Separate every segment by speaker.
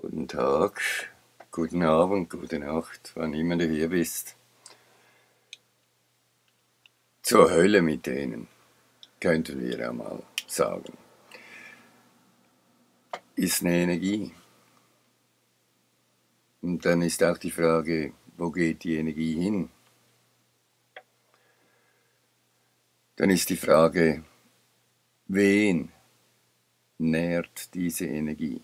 Speaker 1: Guten Tag, guten Abend, gute Nacht, wann immer du hier bist. Zur Hölle mit denen, könnten wir ja mal sagen. Ist eine Energie. Und dann ist auch die Frage, wo geht die Energie hin? Dann ist die Frage, wen nährt diese Energie?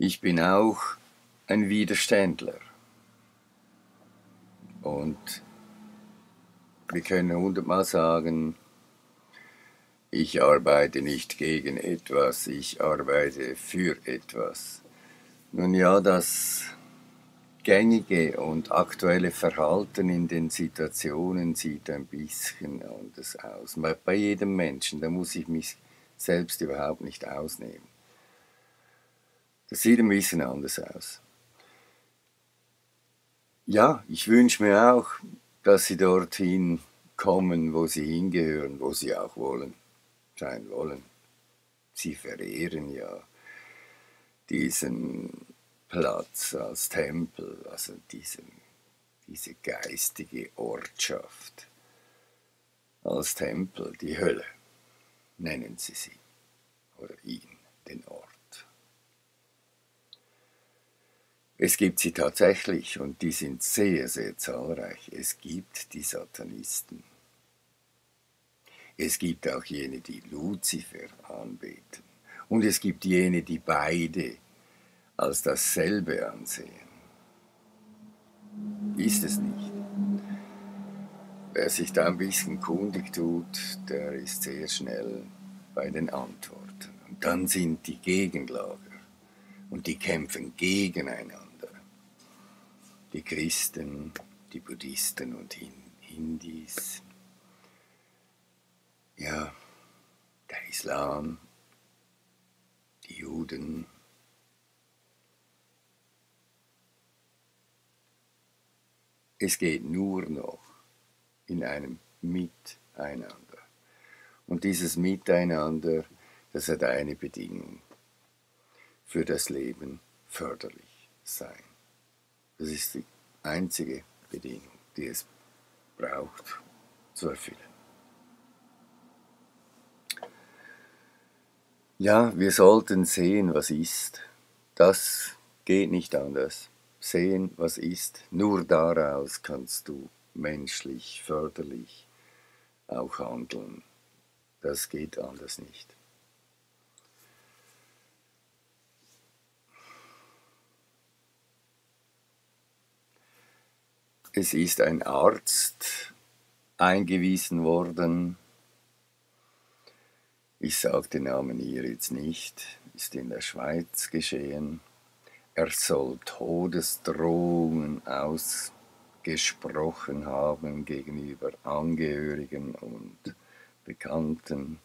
Speaker 1: Ich bin auch ein Widerständler. Und wir können 100-mal sagen, ich arbeite nicht gegen etwas, ich arbeite für etwas. Nun ja, das gängige und aktuelle Verhalten in den Situationen sieht ein bisschen anders aus. Bei jedem Menschen, da muss ich mich selbst überhaupt nicht ausnehmen. Das sieht ein bisschen anders aus. Ja, ich wünsche mir auch, dass sie dorthin kommen, wo sie hingehören, wo sie auch sein wollen. Sie verehren ja diesen Platz als Tempel, also diese geistige Ortschaft als Tempel, die Hölle, nennen sie oder ihn, den Ort. Es gibt sie tatsächlich und die sind sehr, sehr zahlreich. Es gibt die Satanisten. Es gibt auch jene, die Luzifer anbeten. Und es gibt jene, die beide als dasselbe ansehen. Ist es nicht? Wer sich da ein bisschen kundig tut, der ist sehr schnell bei den Antworten. Und dann sind die Gegenlager und die kämpfen gegeneinander. Die Christen, die Buddhisten und Hindis, ja, der Islam, die Juden. Es geht nur noch in einem Miteinander. Und dieses Miteinander, das hat eine Bedingung: für das Leben förderlich sein. Das ist die einzige Bedingung, die es braucht zu erfüllen. Ja, wir sollten sehen, was ist. Das geht nicht anders. Sehen, was ist. Nur daraus kannst du menschlich, förderlich auch handeln. Das geht anders nicht. Es ist ein Arzt eingewiesen worden. Ich sage den Namen hier jetzt nicht. Ist in der Schweiz geschehen. Er soll Todesdrohungen ausgesprochen haben gegenüber Angehörigen und Bekannten.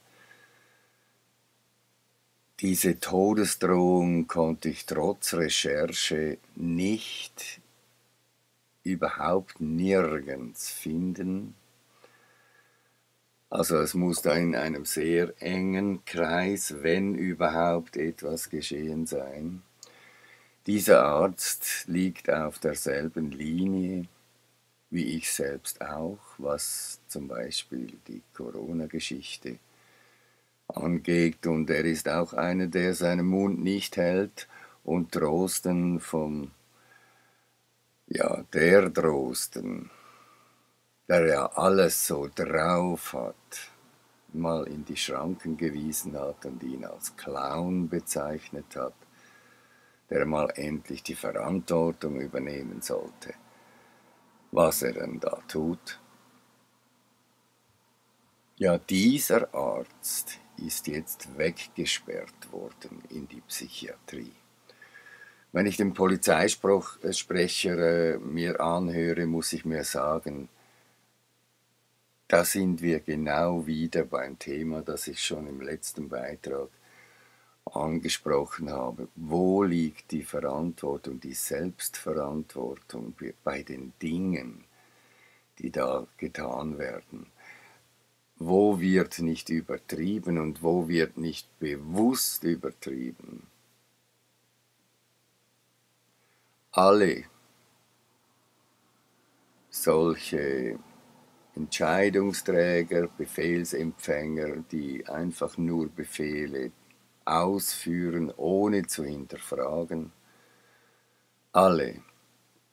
Speaker 1: Diese Todesdrohung konnte ich trotz Recherche überhaupt nirgends finden. Also es muss da in einem sehr engen Kreis, wenn überhaupt, etwas geschehen sein. Dieser Arzt liegt auf derselben Linie wie ich selbst auch, was zum Beispiel die Corona-Geschichte angeht. Und er ist auch einer, der seinen Mund nicht hält und Drosten der Drosten, der ja alles so drauf hat, mal in die Schranken gewiesen hat und ihn als Clown bezeichnet hat, der mal endlich die Verantwortung übernehmen sollte, was er denn da tut. Ja, dieser Arzt ist jetzt weggesperrt worden in die Psychiatrie. Wenn ich den Polizeisprecher mir anhöre, muss ich mir sagen, da sind wir genau wieder beim Thema, das ich schon im letzten Beitrag angesprochen habe. Wo liegt die Verantwortung, die Selbstverantwortung bei den Dingen, die da getan werden? Wo wird nicht übertrieben und wo wird nicht bewusst übertrieben? alle solche Entscheidungsträger, Befehlsempfänger, die einfach nur Befehle ausführen, ohne zu hinterfragen, alle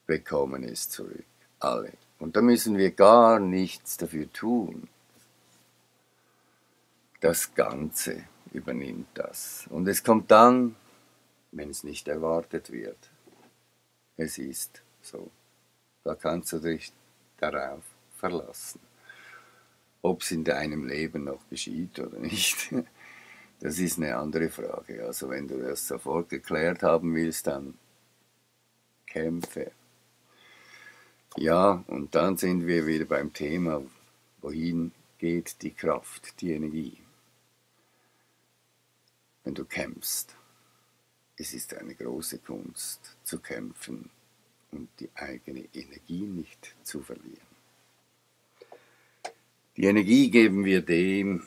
Speaker 1: bekommen es zurück. Alle. Und da müssen wir gar nichts dafür tun. Das Ganze übernimmt das. Und es kommt dann, wenn es nicht erwartet wird. Es ist so. Da kannst du dich darauf verlassen. Ob es in deinem Leben noch geschieht oder nicht, das ist eine andere Frage. Also wenn du das sofort geklärt haben willst, dann kämpfe. Ja, und dann sind wir wieder beim Thema, wohin geht die Kraft, die Energie? Wenn du kämpfst, es ist eine große Kunst zu kämpfen und die eigene Energie nicht zu verlieren. Die Energie geben wir dem,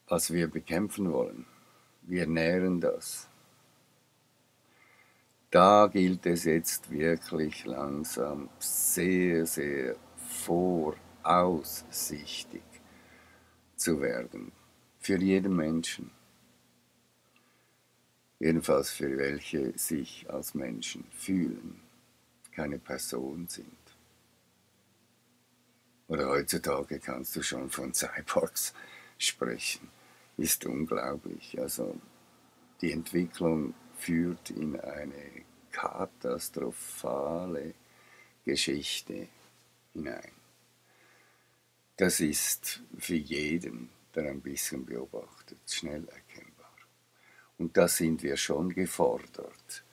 Speaker 1: was wir bekämpfen wollen. Wir nähren das. Da gilt es jetzt wirklich langsam sehr, sehr voraussichtig zu werden. Für jeden Menschen. Jedenfalls für welche sich als Menschen fühlen, keine Person sind. Oder heutzutage kannst du schon von Cyborgs sprechen. Ist unglaublich. Also die Entwicklung führt in eine katastrophale Geschichte hinein. Das ist für jeden, der ein bisschen beobachtet, schnell erkennbar. Und da sind wir schon gefordert.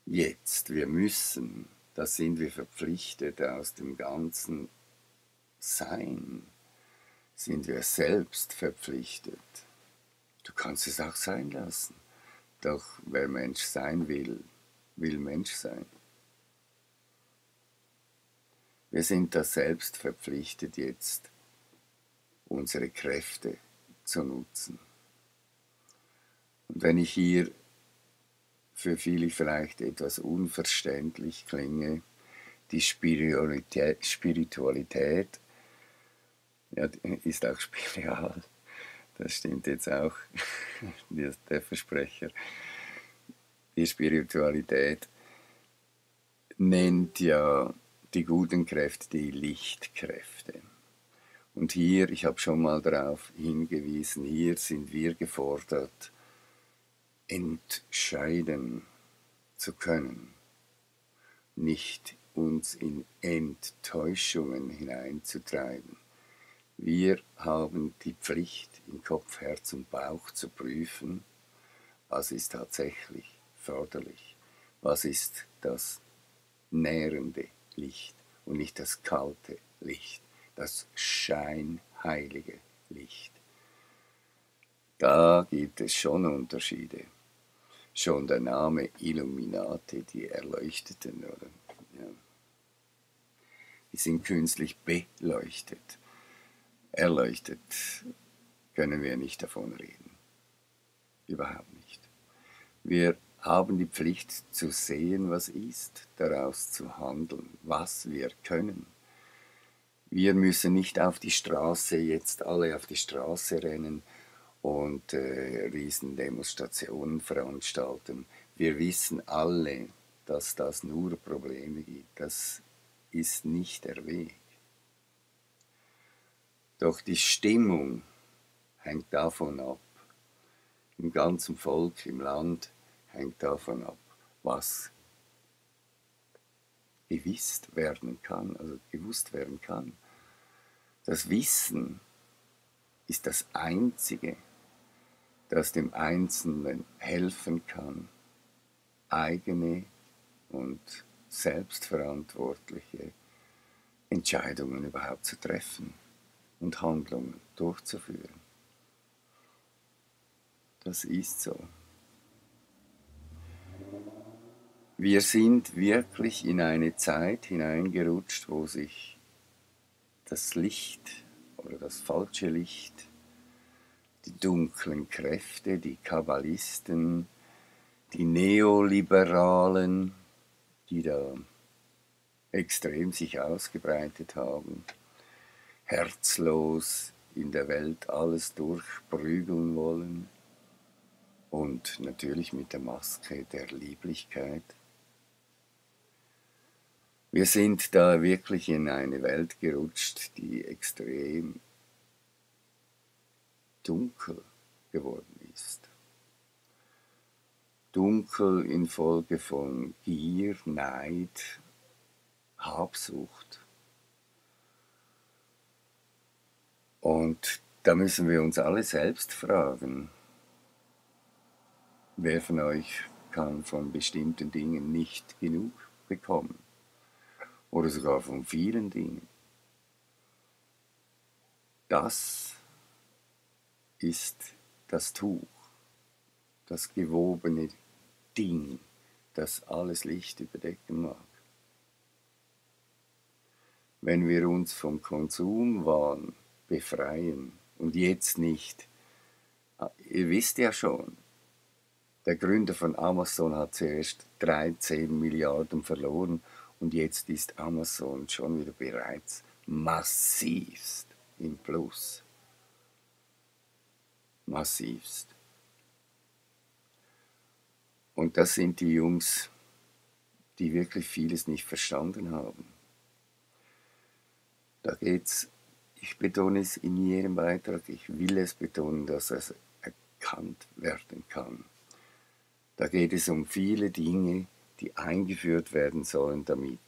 Speaker 1: Jetzt, wir müssen, da sind wir verpflichtet, aus dem ganzen Sein sind wir selbst verpflichtet. Du kannst es auch sein lassen. Doch wer Mensch sein will, will Mensch sein. Wir sind da selbst verpflichtet, jetzt unsere Kräfte zu nutzen. Und wenn ich hier für viele vielleicht etwas unverständlich klinge, die Spiritualität ja, ist auch spiritual. Das stimmt jetzt auch, der Versprecher. Die Spiritualität nennt ja die guten Kräfte die Lichtkräfte. Und hier, ich habe schon mal darauf hingewiesen, hier sind wir gefordert, entscheiden zu können, nicht uns in Enttäuschungen hineinzutreiben. Wir haben die Pflicht, in Kopf, Herz und Bauch zu prüfen, was ist tatsächlich förderlich, was ist das nährende Licht und nicht das kalte Licht, das scheinheilige Licht. Da gibt es schon Unterschiede. Schon der Name Illuminati, die Erleuchteten, oder? Ja. Die sind künstlich beleuchtet. Erleuchtet können wir nicht davon reden. Überhaupt nicht. Wir haben die Pflicht zu sehen, was ist, daraus zu handeln, was wir können. Wir müssen nicht auf die Straße, jetzt alle auf die Straße rennen und Riesendemonstrationen veranstalten. Wir wissen alle, dass das nur Probleme gibt. Das ist nicht der Weg. Doch die Stimmung hängt davon ab. Im ganzen Volk, im Land hängt davon ab, was gewusst werden kann. Das Wissen ist das Einzige, das dem Einzelnen helfen kann, eigene und selbstverantwortliche Entscheidungen überhaupt zu treffen und Handlungen durchzuführen. Das ist so. Wir sind wirklich in eine Zeit hineingerutscht, wo sich das Licht oder das falsche Licht, die dunklen Kräfte, die Kabbalisten, die Neoliberalen, die da extrem sich ausgebreitet haben, herzlos in der Welt alles durchprügeln wollen und natürlich mit der Maske der Lieblichkeit. Wir sind da wirklich in eine Welt gerutscht, die extrem dunkel geworden ist. Dunkel infolge von Gier, Neid, Habsucht. Und da müssen wir uns alle selbst fragen, wer von euch kann von bestimmten Dingen nicht genug bekommen? Oder sogar von vielen Dingen. Das ist das Tuch, das gewobene Ding, das alles Licht überdecken mag. Wenn wir uns vom Konsumwahn befreien und jetzt nicht, ihr wisst ja schon, der Gründer von Amazon hat zuerst 13 Milliarden verloren und jetzt ist Amazon schon wieder bereits massivst im Plus. Massivst. Und das sind die Jungs, die wirklich vieles nicht verstanden haben. Da geht's, ich betone es in jedem Beitrag, ich will es betonen, dass es erkannt werden kann. Da geht es um viele Dinge, die eingeführt werden sollen, damit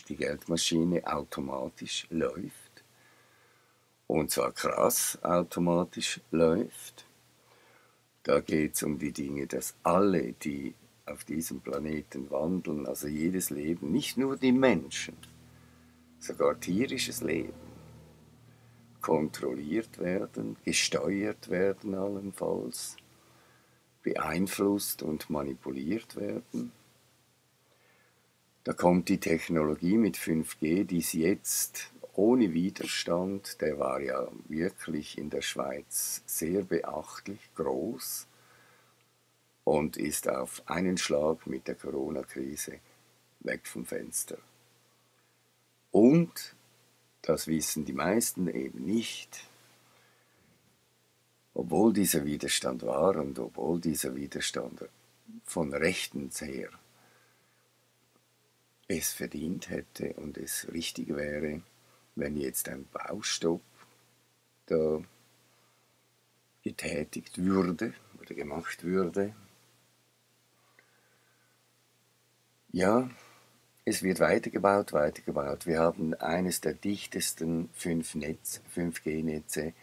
Speaker 1: die Geldmaschine automatisch läuft. Und zwar krass automatisch läuft. Da geht es um die Dinge, dass alle, die auf diesem Planeten wandeln, also jedes Leben, nicht nur die Menschen, sogar tierisches Leben, kontrolliert werden, gesteuert werden allenfalls, beeinflusst und manipuliert werden. Da kommt die Technologie mit 5G, die ist jetzt ohne Widerstand, der war ja wirklich in der Schweiz sehr beachtlich groß und ist auf einen Schlag mit der Corona-Krise weg vom Fenster. Und, das wissen die meisten eben nicht, obwohl dieser Widerstand war und obwohl dieser Widerstand von rechtens her es verdient hätte und es richtig wäre, wenn jetzt ein Baustopp da getätigt würde oder gemacht würde. Ja, es wird weitergebaut. Wir haben eines der dichtesten 5G-Netze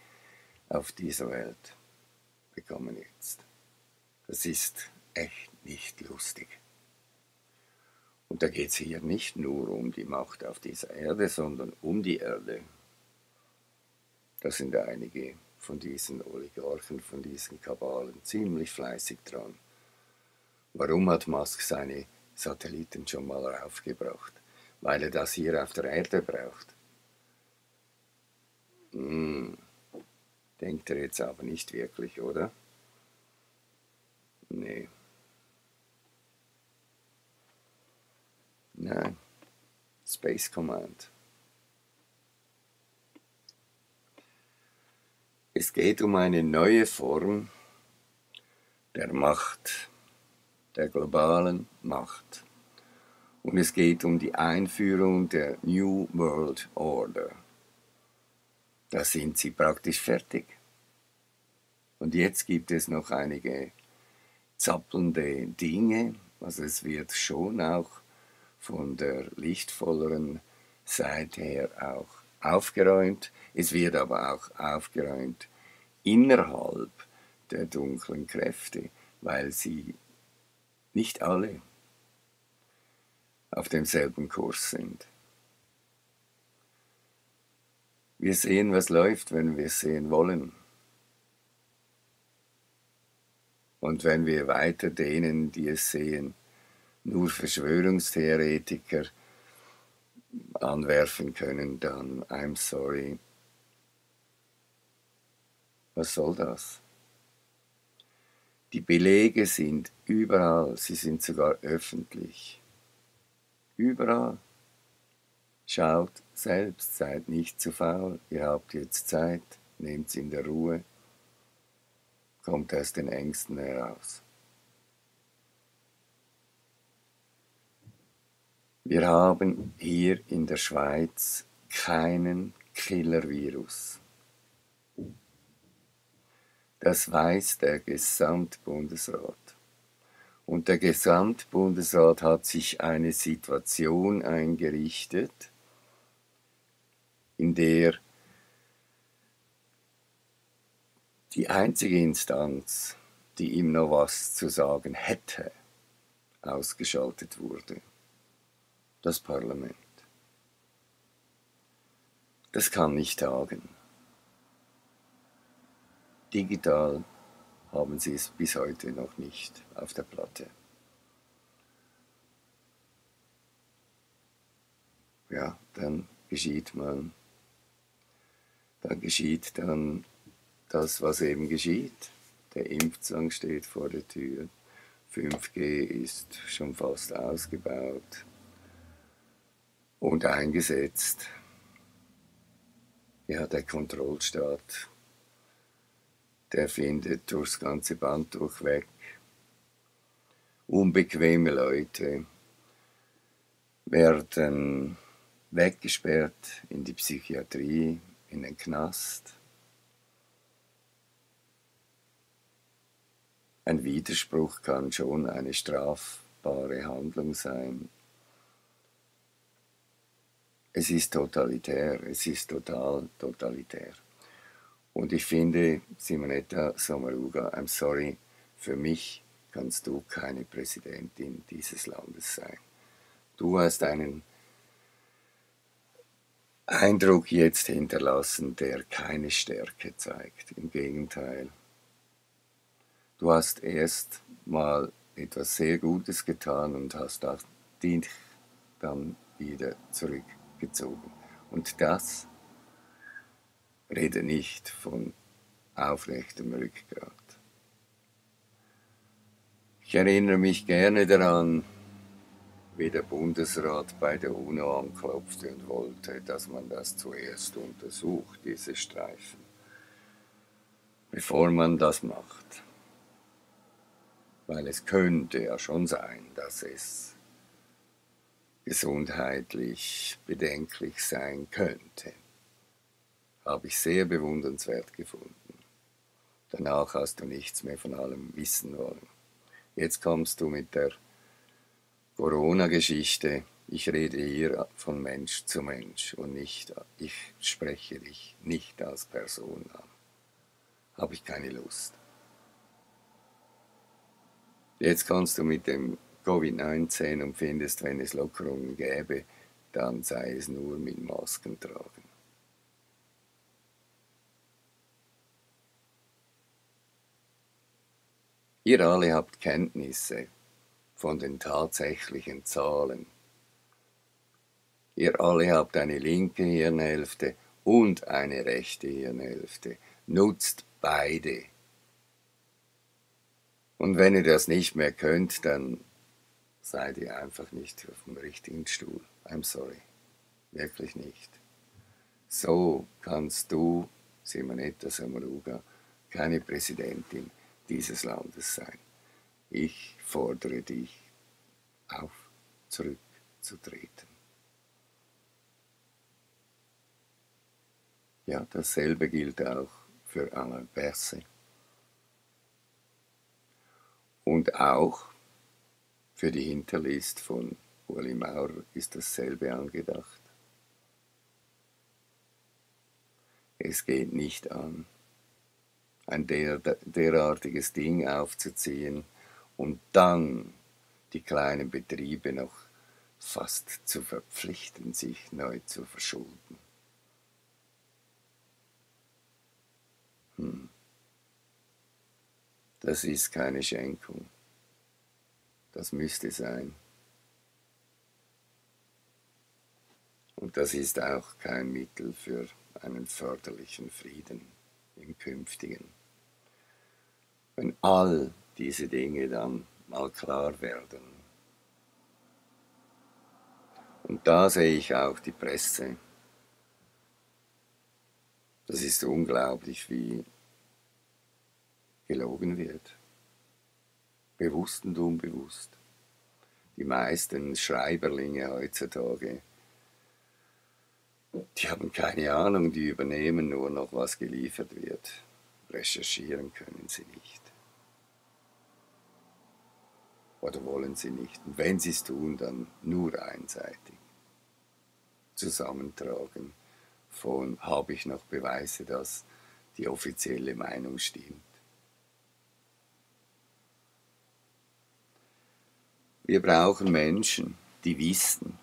Speaker 1: auf dieser Welt bekommen jetzt. Das ist echt nicht lustig. Und da geht es hier nicht nur um die Macht auf dieser Erde, sondern um die Erde. Da sind einige von diesen Oligarchen, von diesen Kabalen ziemlich fleißig dran. Warum hat Musk seine Satelliten schon mal raufgebracht? Weil er das hier auf der Erde braucht. Denkt er jetzt aber nicht wirklich, oder? Nee. Nein. Space Command. Es geht um eine neue Form der Macht, der globalen Macht. Und es geht um die Einführung der New World Order. Da sind sie praktisch fertig. Und jetzt gibt es noch einige zappelnde Dinge. Also es wird schon auch von der lichtvolleren Seite her auch aufgeräumt. Es wird aber auch aufgeräumt innerhalb der dunklen Kräfte, weil sie nicht alle auf demselben Kurs sind. Wir sehen, was läuft, wenn wir es sehen wollen. Und wenn wir weiter denen, die es sehen, nur Verschwörungstheoretiker anwerfen können, dann I'm sorry. Was soll das? Die Belege sind überall, sie sind sogar öffentlich. Überall. Schaut selbst, seid nicht zu faul, ihr habt jetzt Zeit, nehmt's in der Ruhe, kommt aus den Ängsten heraus. Wir haben hier in der Schweiz keinen Killer-Virus. Das weiß der Gesamtbundesrat. Und der Gesamtbundesrat hat sich eine Situation eingerichtet, in der die einzige Instanz, die ihm noch was zu sagen hätte, ausgeschaltet wurde. Das Parlament. Das kann nicht tagen. Digital haben sie es bis heute noch nicht auf der Platte. Ja, dann geschieht dann das, was eben geschieht. Der Impfzwang steht vor der Tür. 5G ist schon fast ausgebaut und eingesetzt. Ja, der Kontrollstaat, der findet durchs ganze Band durchweg. Unbequeme Leute werden weggesperrt in die Psychiatrie, in den Knast. Ein Widerspruch kann schon eine strafbare Handlung sein. Es ist totalitär, es ist total totalitär. Und ich finde, Simonetta Sommaruga, I'm sorry, für mich kannst du keine Präsidentin dieses Landes sein. Du hast einen Eindruck jetzt hinterlassen, der keine Stärke zeigt. Im Gegenteil. Du hast erst mal etwas sehr Gutes getan und hast dich dann wieder zurückgezogen. Und das rede nicht von aufrechtem Rückgrat. Ich erinnere mich gerne daran, wie der Bundesrat bei der UNO anklopfte und wollte, dass man das zuerst untersucht, diese Streifen, bevor man das macht. Weil es könnte ja schon sein, dass es gesundheitlich bedenklich sein könnte. Habe ich sehr bewundernswert gefunden. Danach hast du nichts mehr von allem wissen wollen. Jetzt kommst du mit der Corona-Geschichte. Ich rede hier von Mensch zu Mensch und nicht, ich spreche dich nicht als Person an. Habe ich keine Lust. Jetzt kannst du mit dem Covid-19 und findest, wenn es Lockerungen gäbe, dann sei es nur mit Masken tragen. Ihr alle habt Kenntnisse von den tatsächlichen Zahlen. Ihr alle habt eine linke Hirnhälfte und eine rechte Hirnhälfte. Nutzt beide. Und wenn ihr das nicht mehr könnt, dann seid ihr einfach nicht auf dem richtigen Stuhl. I'm sorry. Wirklich nicht. So kannst du, Simonetta Sommaruga, keine Präsidentin dieses Landes sein. Ich fordere dich auf, zurückzutreten. Ja, dasselbe gilt auch für Alain Berset. Und auch für die Hinterlist von Ueli Maurer ist dasselbe angedacht. Es geht nicht an, ein derartiges Ding aufzuziehen und dann die kleinen Betriebe noch fast zu verpflichten, sich neu zu verschulden. Das ist keine Schenkung. Das müsste sein. Und das ist auch kein Mittel für einen förderlichen Frieden im Künftigen. Wenn all diese Dinge dann mal klar werden. Und da sehe ich auch die Presse. Das ist unglaublich, wie gelogen wird. Bewusst und unbewusst. Die meisten Schreiberlinge heutzutage, die haben keine Ahnung, die übernehmen nur noch, was geliefert wird. Recherchieren können sie nicht. Oder wollen sie nicht. Und wenn sie es tun, dann nur einseitig. Zusammentragen von, habe ich noch Beweise, dass die offizielle Meinung stimmt. Wir brauchen Menschen, die wissen.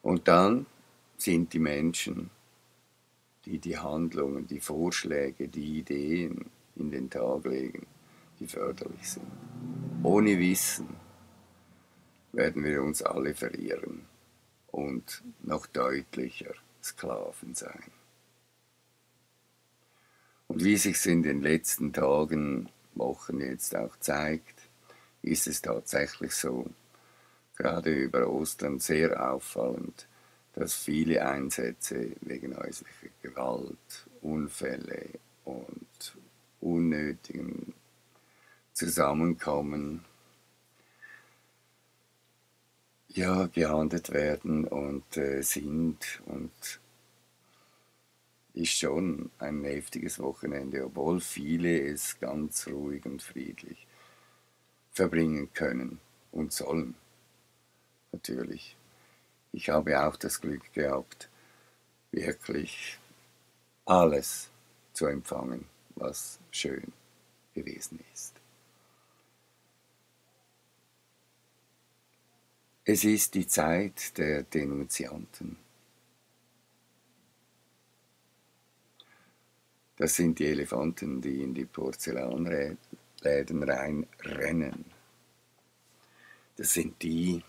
Speaker 1: Und dann sind die Menschen, die die Handlungen, die Vorschläge, die Ideen in den Tag legen, die förderlich sind. Ohne Wissen werden wir uns alle verlieren und noch deutlicher Sklaven sein. Und wie sich es in den letzten Tagen, Wochen jetzt auch zeigt, ist es tatsächlich so, gerade über Ostern sehr auffallend, dass viele Einsätze wegen häuslicher Gewalt, Unfälle und unnötigem Zusammenkommen geahndet werden und sind und ist schon ein heftiges Wochenende, obwohl viele es ganz ruhig und friedlich verbringen können und sollen, natürlich. Ich habe auch das Glück gehabt, wirklich alles zu empfangen, was schön gewesen ist. Es ist die Zeit der Denunzianten. Das sind die Elefanten, die in die Porzellanläden reinrennen. Das sind die,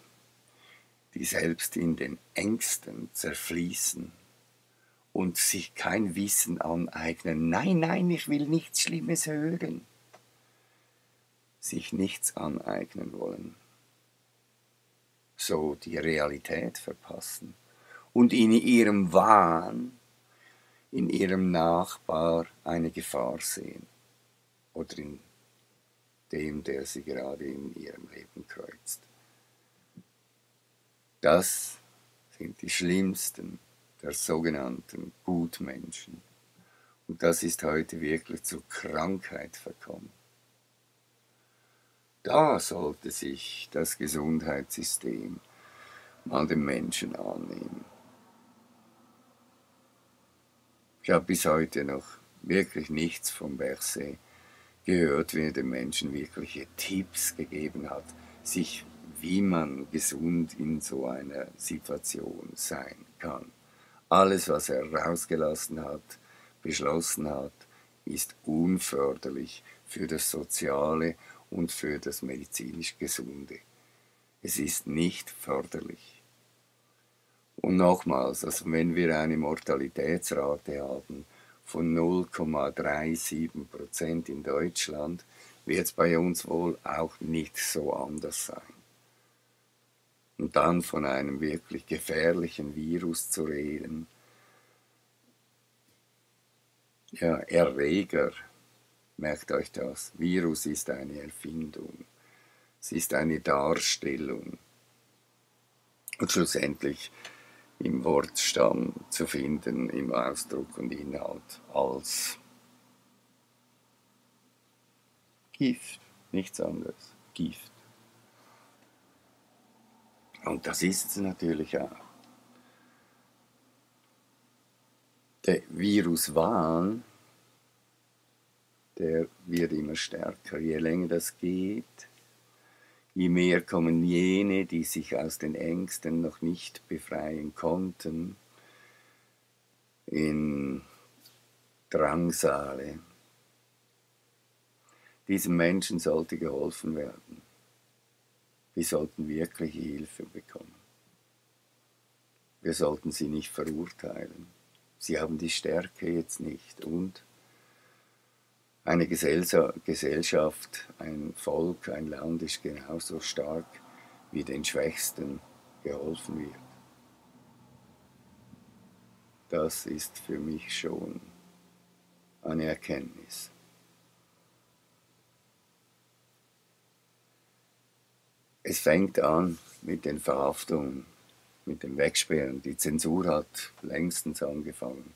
Speaker 1: die selbst in den Ängsten zerfließen und sich kein Wissen aneignen. Nein, nein, ich will nichts Schlimmes hören. Sich nichts aneignen wollen. So die Realität verpassen und in ihrem Wahn, in ihrem Nachbar eine Gefahr sehen oder in dem, der sie gerade in ihrem Leben kreuzt. Das sind die schlimmsten der sogenannten Gutmenschen. Und das ist heute wirklich zur Krankheit verkommen. Da sollte sich das Gesundheitssystem mal dem Menschen annehmen. Ich habe bis heute noch wirklich nichts vom Berset gehört, wie er den Menschen wirkliche Tipps gegeben hat, wie man gesund in so einer Situation sein kann. Alles, was er rausgelassen hat, beschlossen hat, ist unförderlich für das Soziale und für das medizinisch Gesunde. Es ist nicht förderlich. Und nochmals, also wenn wir eine Mortalitätsrate haben von 0,37% in Deutschland, wird es bei uns wohl auch nicht so anders sein. Und dann von einem wirklich gefährlichen Virus zu reden, ja, Erreger, merkt euch das, Virus ist eine Erfindung, es ist eine Darstellung und schlussendlich im Wortstamm zu finden, im Ausdruck und Inhalt als Gift, nichts anderes, Gift. Und das ist es natürlich auch. Der Viruswahn, der wird immer stärker, je länger das geht. Je mehr kommen jene, die sich aus den Ängsten noch nicht befreien konnten, in Drangsale. Diesen Menschen sollte geholfen werden. Wir sollten wirkliche Hilfe bekommen. Wir sollten sie nicht verurteilen. Sie haben die Stärke jetzt nicht und Eine Gesellschaft, ein Volk, ein Land ist genauso stark, wie den Schwächsten geholfen wird. Das ist für mich schon eine Erkenntnis. Es fängt an mit den Verhaftungen, mit dem Wegsperren. Die Zensur hat längstens angefangen.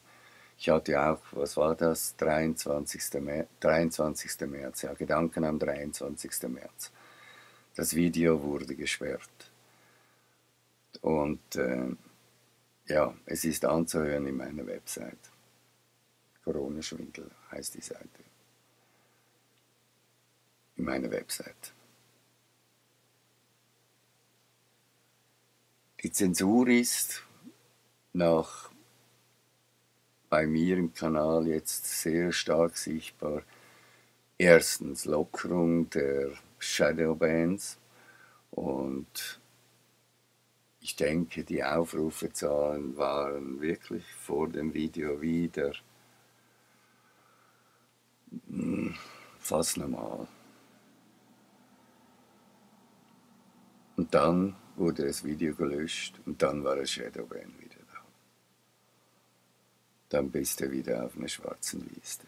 Speaker 1: Ich hatte auch, was war das, 23. März, ja, Gedanken am 23. März. Das Video wurde gesperrt. Und ja, es ist anzuhören in meiner Website. Corona-Schwindel heißt die Seite. In meiner Website. Die Zensur ist bei mir im Kanal jetzt sehr stark sichtbar. Erstens Lockerung der Shadowbans und ich denke, die Aufrufezahlen waren wirklich vor dem Video wieder fast normal. Und dann wurde das Video gelöscht und dann war das Shadowban wieder da. Dann bist du wieder auf einer schwarzen Liste.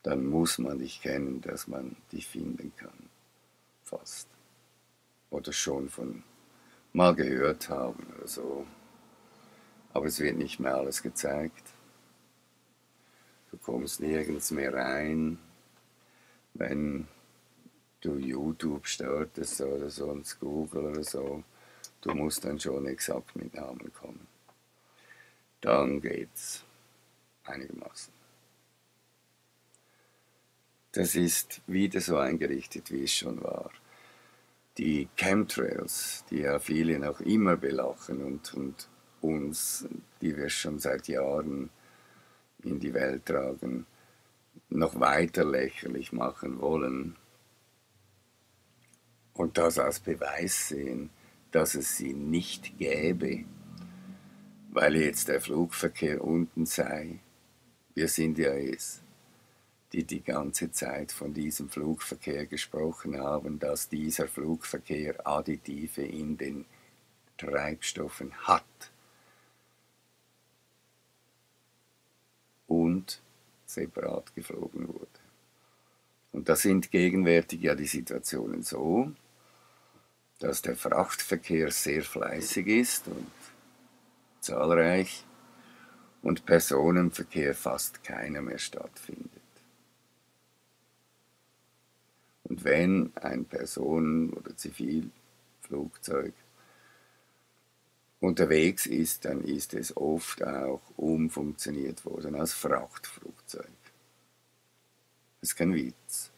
Speaker 1: Dann muss man dich kennen, dass man dich finden kann. Fast. Oder schon von mal gehört haben oder so. Aber es wird nicht mehr alles gezeigt. Du kommst nirgends mehr rein. Wenn du YouTube startest oder sonst Google oder so, du musst dann schon exakt mit Namen kommen. Dann geht's einigermaßen. Das ist wieder so eingerichtet, wie es schon war. Die Chemtrails, die ja viele noch immer belachen und uns, die wir schon seit Jahren in die Welt tragen, noch weiter lächerlich machen wollen und das als Beweis sehen, dass es sie nicht gäbe, weil jetzt der Flugverkehr unten sei. Wir sind ja es, die die ganze Zeit von diesem Flugverkehr gesprochen haben, dass dieser Flugverkehr Additive in den Treibstoffen hat. Und separat geflogen wurde. Und da sind gegenwärtig ja die Situationen so, dass der Frachtverkehr sehr fleißig ist und zahlreich und Personenverkehr fast keiner mehr stattfindet. Und wenn ein Personen- oder Zivilflugzeug unterwegs ist, dann ist es oft auch umfunktioniert worden als Frachtflugzeug. Das ist kein Witz.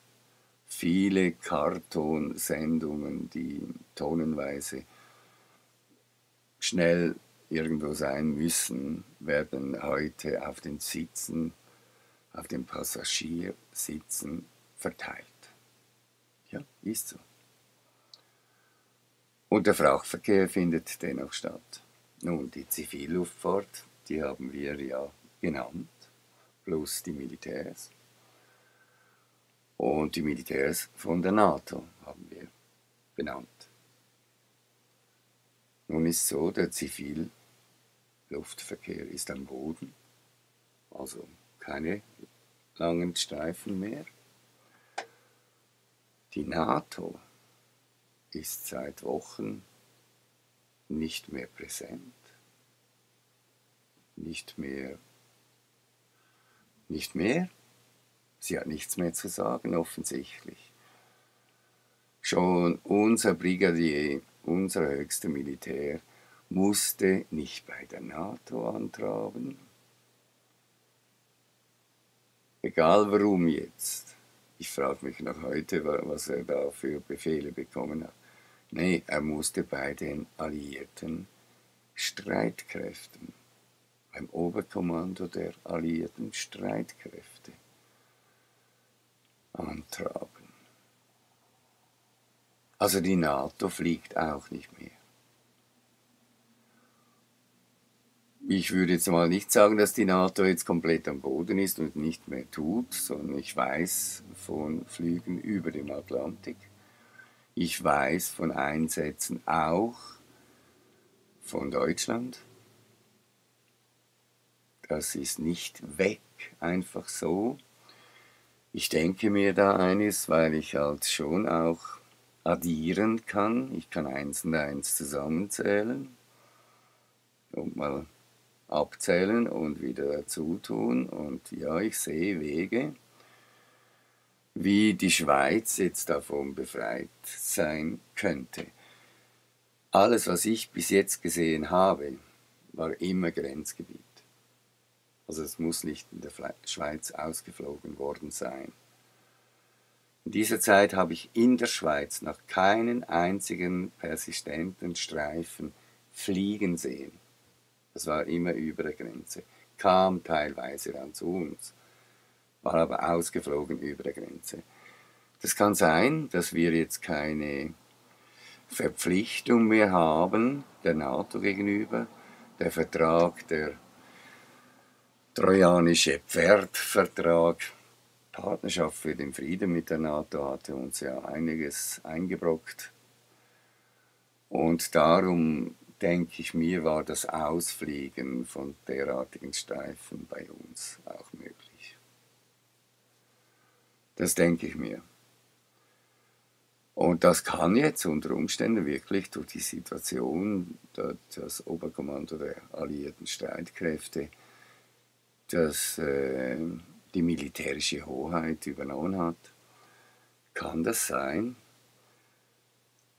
Speaker 1: Viele Kartonsendungen, die tonnenweise schnell irgendwo sein müssen, werden heute auf den Sitzen, auf den Passagiersitzen verteilt. Ja, ist so. Und der Frachtverkehr findet dennoch statt. Nun, die Zivilluftfahrt, die haben wir ja genannt, plus die Militärs. Und die Militärs von der NATO haben wir benannt. Nun ist so, der Zivilluftverkehr ist am Boden, also keine langen Streifen mehr. Die NATO ist seit Wochen nicht mehr präsent, nicht mehr. Sie hat nichts mehr zu sagen, offensichtlich. Schon unser Brigadier, unser höchster Militär, musste nicht bei der NATO antraben. Egal warum jetzt. Ich frage mich noch heute, was er da für Befehle bekommen hat. Nee, er musste bei den alliierten Streitkräften, beim Oberkommando der alliierten Streitkräfte antraben. Also die NATO fliegt auch nicht mehr. Ich würde jetzt mal nicht sagen, dass die NATO jetzt komplett am Boden ist und nicht mehr tut, sondern ich weiß von Flügen über dem Atlantik. Ich weiß von Einsätzen auch von Deutschland. Das ist nicht weg, einfach so. Ich denke mir da eines, weil ich halt schon auch addieren kann. Ich kann eins und eins zusammenzählen und mal abzählen und wieder dazu tun. Und ja, ich sehe Wege, wie die Schweiz jetzt davon befreit sein könnte. Alles, was ich bis jetzt gesehen habe, war immer Grenzgebiet. Also es muss nicht in der Schweiz ausgeflogen worden sein. In dieser Zeit habe ich in der Schweiz noch keinen einzigen persistenten Streifen fliegen sehen. Das war immer über der Grenze, kam teilweise dann zu uns, war aber ausgeflogen über der Grenze. Das kann sein, dass wir jetzt keine Verpflichtung mehr haben der NATO gegenüber. Der Vertrag, der trojanische Pferdvertrag, Partnerschaft für den Frieden mit der NATO hatte uns ja einiges eingebrockt. Und darum, denke ich mir, war das Ausfliegen von derartigen Streifen bei uns auch möglich. Das denke ich mir. Und das kann jetzt unter Umständen wirklich durch die Situation, dass das Oberkommando der alliierten Streitkräfte die militärische Hoheit übernommen hat, kann das sein,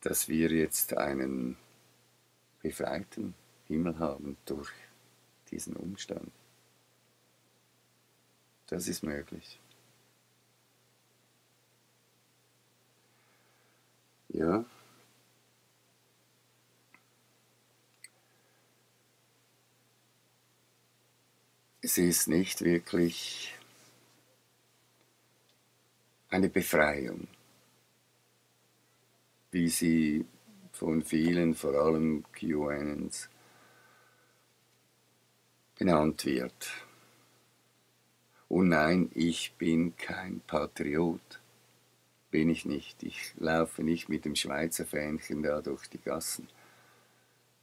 Speaker 1: dass wir jetzt einen befreiten Himmel haben durch diesen Umstand. Das ist möglich. Ja. Es ist nicht wirklich eine Befreiung, wie sie von vielen, vor allem QAnons, benannt wird. Und nein, ich bin kein Patriot. Bin ich nicht. Ich laufe nicht mit dem Schweizer Fähnchen da durch die Gassen.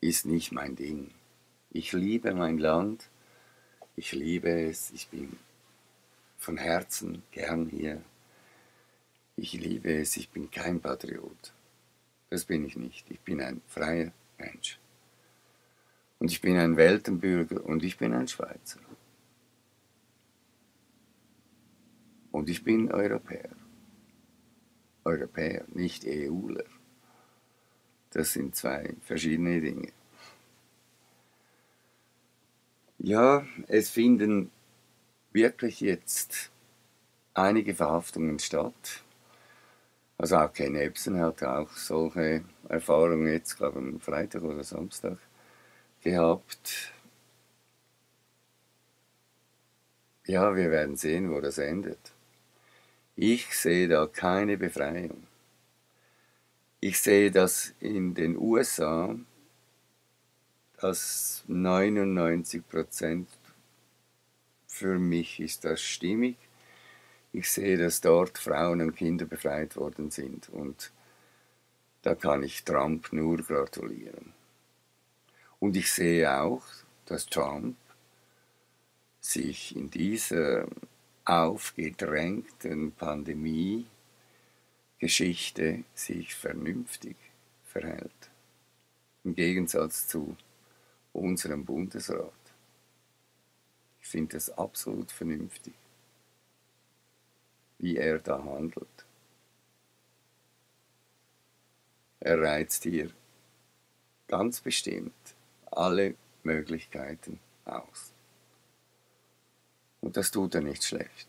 Speaker 1: Ist nicht mein Ding. Ich liebe mein Land. Ich liebe es. Ich bin von Herzen gern hier. Ich liebe es. Ich bin kein Patriot. Das bin ich nicht. Ich bin ein freier Mensch. Und ich bin ein Weltenbürger und ich bin ein Schweizer. Und ich bin Europäer. Europäer, nicht EUler. Das sind zwei verschiedene Dinge. Ja, es finden wirklich jetzt einige Verhaftungen statt. Also auch Ken Jebsen hat auch solche Erfahrungen jetzt, glaube ich, am Freitag oder Samstag gehabt. Ja, wir werden sehen, wo das endet. Ich sehe da keine Befreiung. Ich sehe, dass in den USA dass 99% für mich ist das stimmig. Ich sehe, dass dort Frauen und Kinder befreit worden sind und da kann ich Trump nur gratulieren. Und ich sehe auch, dass Trump sich in dieser aufgedrängten Pandemie-Geschichte sich vernünftig verhält. Im Gegensatz zu unserem Bundesrat. Ich finde das absolut vernünftig, wie er da handelt. Er reizt hier ganz bestimmt alle Möglichkeiten aus. Und das tut er nicht schlecht.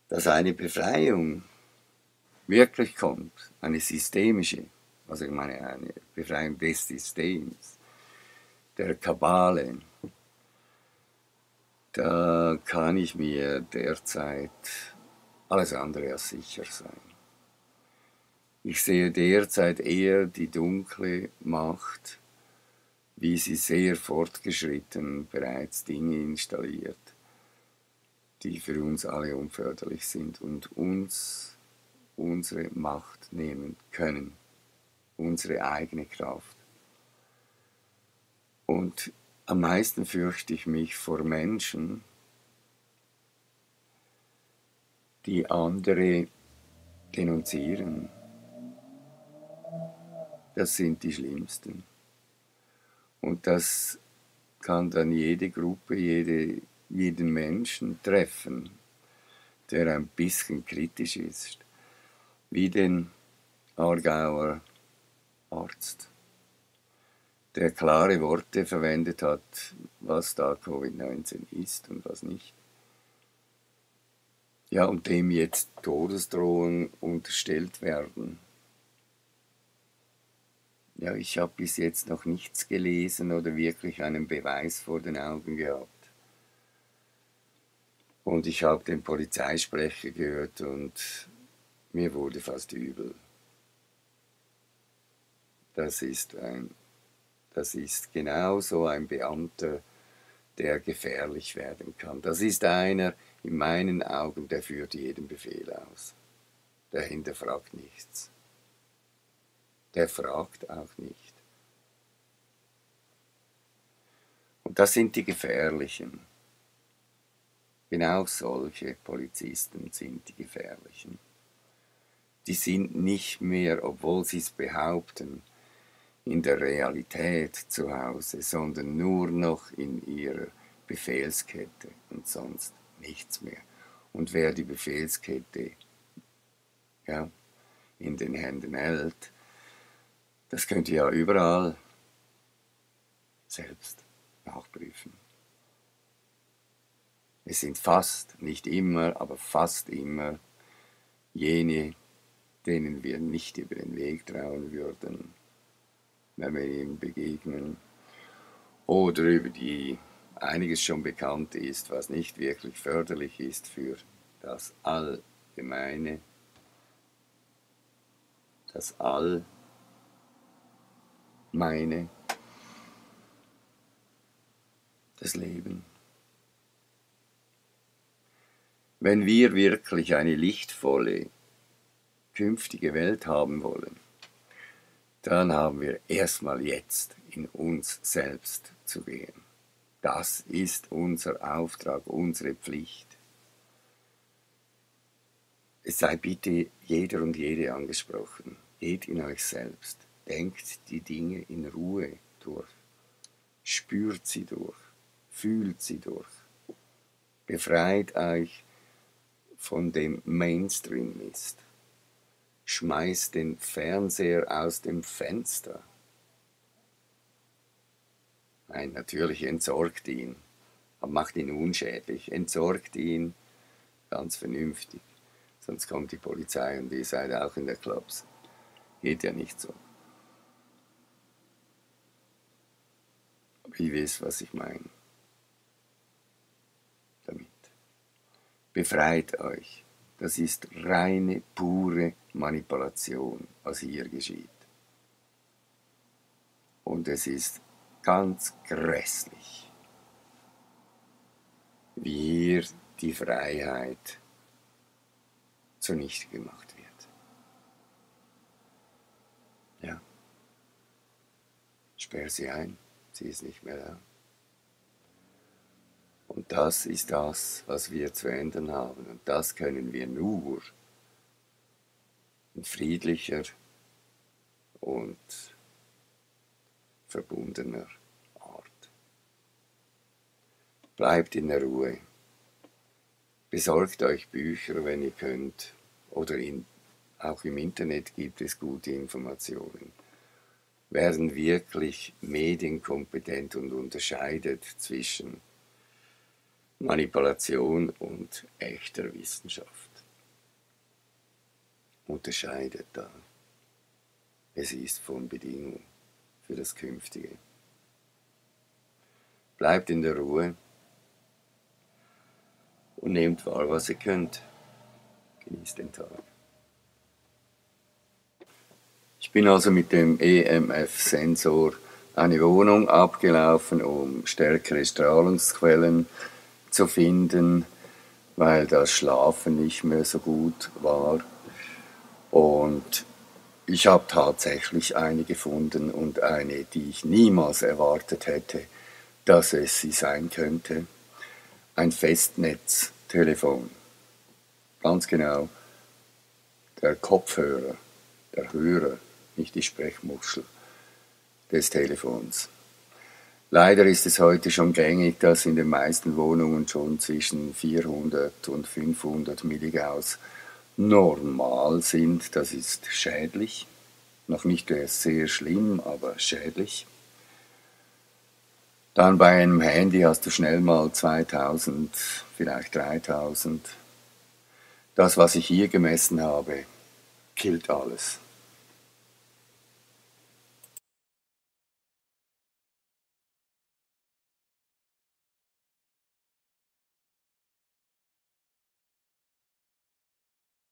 Speaker 1: Dass eine Befreiung wirklich kommt, eine systemische, also ich meine eine Befreiung des Systems, der Kabale, da kann ich mir derzeit alles andere als sicher sein. Ich sehe derzeit eher die dunkle Macht, wie sie sehr fortgeschritten bereits Dinge installiert, die für uns alle unförderlich sind und uns unsere Macht nehmen können, unsere eigene Kraft. Und am meisten fürchte ich mich vor Menschen, die andere denunzieren. Das sind die Schlimmsten. Und das kann dann jede Gruppe, jeden Menschen treffen, der ein bisschen kritisch ist, wie den Aargauer Arzt, der klare Worte verwendet hat, was da Covid-19 ist und was nicht. Ja, und dem jetzt Todesdrohungen unterstellt werden. Ja, ich habe bis jetzt noch nichts gelesen oder wirklich einen Beweis vor den Augen gehabt. Und ich habe den Polizeisprecher gehört und mir wurde fast übel. Das ist genau so ein Beamter, der gefährlich werden kann. Das ist einer, in meinen Augen, der führt jeden Befehl aus. Der hinterfragt nichts. Der fragt auch nicht. Und das sind die Gefährlichen. Genau solche Polizisten sind die Gefährlichen. Die sind nicht mehr, obwohl sie es behaupten, in der Realität zu Hause, sondern nur noch in ihrer Befehlskette und sonst nichts mehr. Und wer die Befehlskette in den Händen hält, das könnt ihr ja überall selbst nachprüfen. Es sind fast, nicht immer, aber fast immer jene, denen wir nicht über den Weg trauen würden, wenn wir ihnen begegnen, oder über die einiges schon bekannt ist, was nicht wirklich förderlich ist für das Allgemeine, das Allmeine, das Leben. Wenn wir wirklich eine lichtvolle, künftige Welt haben wollen, dann haben wir erstmal jetzt in uns selbst zu gehen. Das ist unser Auftrag, unsere Pflicht. Es sei bitte jeder und jede angesprochen. Geht in euch selbst. Denkt die Dinge in Ruhe durch. Spürt sie durch. Fühlt sie durch. Befreit euch von dem Mainstream-Mist. Schmeißt den Fernseher aus dem Fenster. Nein, natürlich entsorgt ihn, aber macht ihn unschädlich. Entsorgt ihn ganz vernünftig, sonst kommt die Polizei und ihr seid auch in der Clubs. Geht ja nicht so. Aber ihr wisst, was ich meine damit. Befreit euch. Das ist reine, pure Manipulation, was hier geschieht. Und es ist ganz grässlich, wie hier die Freiheit zunichte gemacht wird. Ja. Sperr sie ein, sie ist nicht mehr da. Und das ist das, was wir zu ändern haben. Und das können wir nur in friedlicher und verbundener Art. Bleibt in der Ruhe. Besorgt euch Bücher, wenn ihr könnt. Oder auch im Internet gibt es gute Informationen. Werden wirklich medienkompetent und unterscheidet zwischen Manipulation und echter Wissenschaft. Unterscheidet da. Es ist von Bedingung für das Künftige. Bleibt in der Ruhe und nehmt wahr, was ihr könnt. Genießt den Tag. Ich bin also mit dem EMF-Sensor eine Wohnung abgelaufen, um stärkere Strahlungsquellen zu finden, weil das Schlafen nicht mehr so gut war. Und ich habe tatsächlich eine gefunden und eine, die ich niemals erwartet hätte, dass es sie sein könnte. Ein Festnetztelefon. Ganz genau. Der Kopfhörer, der Hörer, nicht die Sprechmuschel des Telefons. Leider ist es heute schon gängig, dass in den meisten Wohnungen schon zwischen 400 und 500 Milligauss normal sind. Das ist schädlich. Noch nicht sehr schlimm, aber schädlich. Dann bei einem Handy hast du schnell mal 2000, vielleicht 3000. Das, was ich hier gemessen habe, killt alles.